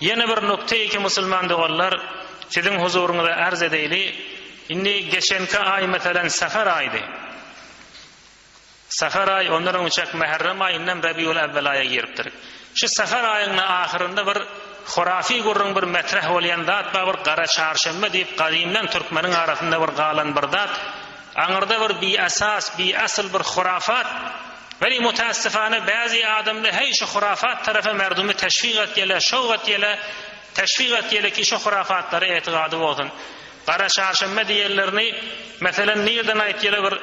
Ýene bir nukteýi ki musulman doganlar, siziň huzuryňyza arz edeýli, indi geçenki aý meselen safar aýdy. Safar aý, ondan öňçäk Mäherrem aý, indem Rebiul Ewwel aýa giripdir. Şu safar aýyňda ahyrynda bir hurafy gürrüň bir metreh bolýan zat bar, bir gara çarşenbe diýip gadymdan türkmeniň arasynda bir galan bir zat. Aňyrda bir biesas, biasyl bir hurafat. Weli mutaessifane bäzi adamlar heý şu hurafat tarapa merdumy teşwik etýärler, şowk etýärler, teşwik etýärler ki şu hurafatlara etigady bolsun. Gara çarşenbe diýenlerini meselen nirden aýtýarlar bir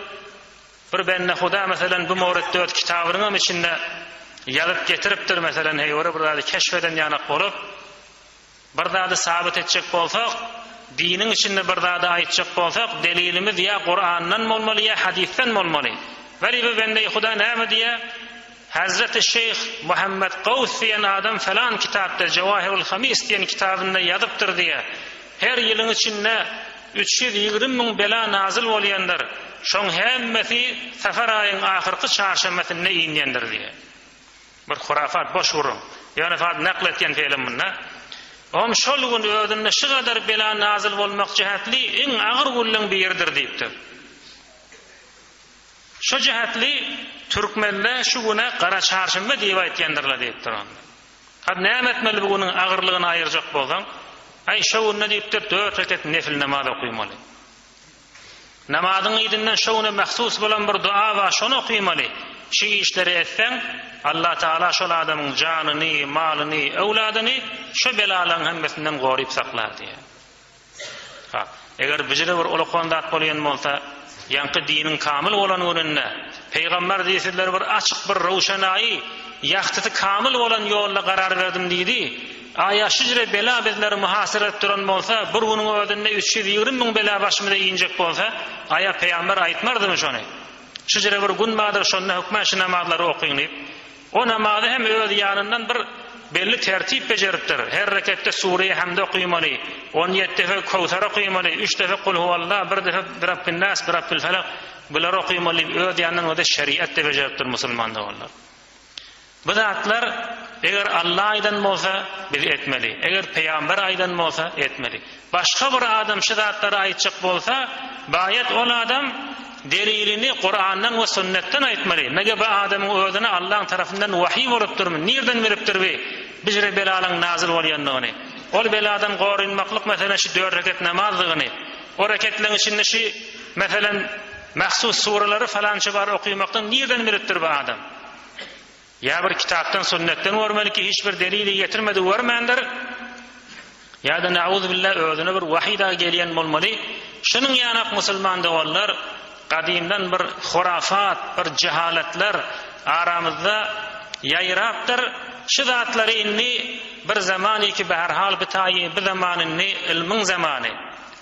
Bir bende Huda meselem bu mowritde öz kitabynyňam içinde ýazyp getiripdir meselem heýwere bir zady keşf eden ýanak bolup bir zady sabyt etjek bolsak diniň içinde bir zady aýtjak bolsak delilimiz ýa Kurandan bolmaly ýa hadysdan bolmaly. Weli bu bende Huda näme diýýär? Hazreti şeýh Muhammet Gaws diýen adam falan kitapda Jawahirul Hamis diýen kitabynda ýazypdyr diýýär. Her ýylyň içinde 320 müň bela nazyl bolýandyr, şoň hemmesi safar aýyň ahyrky çarşenbesinde inýändir diýýär. Bir hurafat, boş gürrüň. Ýöne fat nakl etýän feýlem munda. Oňam şol gün özünde şu gadar bela nazyl bolmak jähetli iň agyr günleň biridir diýipdir. Şo jähetli türkmenler şu güne gara çarşenbe diýip aýtýandyrlar diýipdir onda. Hadi näme etmeli bu günüň agyrlygyny aýyrjak bolsaň? Aý şo günde diýipdir dört reket nefil namaz okymaly. Namazyň yzyndan şo güne mahsus bolan bir dua bar şony okymaly. Şu işleri etseň Allah Taala şol adamyň janyny, malyny, öwladyny şo belalaryň hemmesinden goryp saklar diýýär. Ha, eger bijire bir ulakan zat bolýan bolsa, ýaňky diniň kamyl bolan gününde, pygamber diý sizlere bir açyk bir röwşenaýy, ýagtysy kamyl bolan ýolda karar berdim diýdi. Aýa şujre bela bizleri muhasyra edip duran bolsa, bir günüň özünde 320 müň bela başymyza injek bolsa, aýa pygamber aýtmardymy şony? Şujre bir gün bardyr, şonda hökmän şu namazlary okyň diýip. O namazy hem öz ýanyndan bir belli tertip bejeripdir, her reketde Sureýi Hamd okymaly, on ýedi depe Köwser okymaly, üç depe Kulhuwalla, bir depe Birabbinnas, Birabbilfelak bulary okymaly diýip öz ýanyndan o-da şeriat-da bejeripdir musulman doganlar. Bu zatlar eger Alla aýdan bolsa biz etmeli, eger pygamber aýdan bolsa etmeli. Başga bir adam şu zatlary aýtjak bolsa, baýat ol adam delilini Kurandan we sünnetden aýtmaly. Mege bu adamyň özüne Allaň tarapyndan wahyý bolupdyrmy? Nirden bilipdir bi bijre belalaň nazyl bolýandygyny? Ol beladan gorynmaklyk meselem şu dört reket namazdygyny, o reketleň içinde şu meselem mahsus suralary falança bar okymakdan nirden bilipdir bu adam? Ýa bir kitapdan sünnetden görmeli ki hiç bir delili getirmedi görmändir. Ýa-da nauzubilla özüne bir wahiý dagy gelýän bolmaly. Şunuň ýanak musulman doganlar gadymdan bir hurafat, bir jehalatlar aramyzda ýaýrapdyr. Şu zatlary indi bir zamany ki beherhal bi taýy bi zaman indi ylmyň zamany.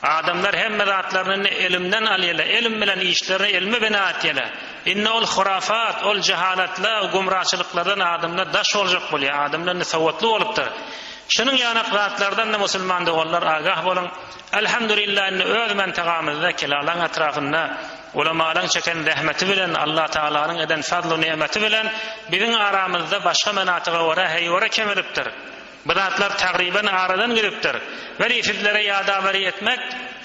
Adamlar hemme zatlaryny indi elmden alýarlar, elm bilen işlerini elme bina etýärler. Indi ol hurafat, ol jehalatla, gümraçylyklardan adamlar daş boljak bolýar. Adamlar indi sowatly bolupdyr. Şunuň ýanak zatlardan-da musulman doganlar agah boluň. Elhamdülillah indi öz mentagamyzda Kelalaň etrapynda ulamalaň çeken zähmeti bilen Allah Tagalanyň eden fazlu nemeti bilen biziň aramyzda başga menatyga görä heýwere kemelipdir. Bu zatlar tagryban aradan gidipdir. Weli sizlere ýadaweri etmek,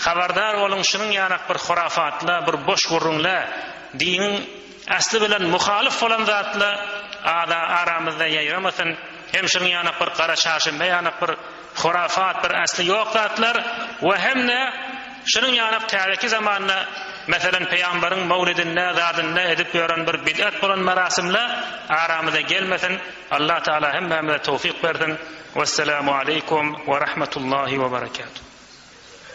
habardar boluň şunuň ýanak bir hurafatla, bir boş gürrüňle, diniň asly bilen muhalyf bolan zatla ada aramyzda ýaýramasyn, hem şunuň ýanak bir gara çarşenbe ýanak bir hurafat, bir asly ýok zatlar we hem-de şunuň ýanak täzeki zamanda meselem pygambaryň mowlidinde zadynda edip ýören bir bid'at bolan marasymla aramyza gelmesin. Allah Teala hemmämize towfyk bersin. Wesselamu aleýkum we rahmetullahi we berekatuh.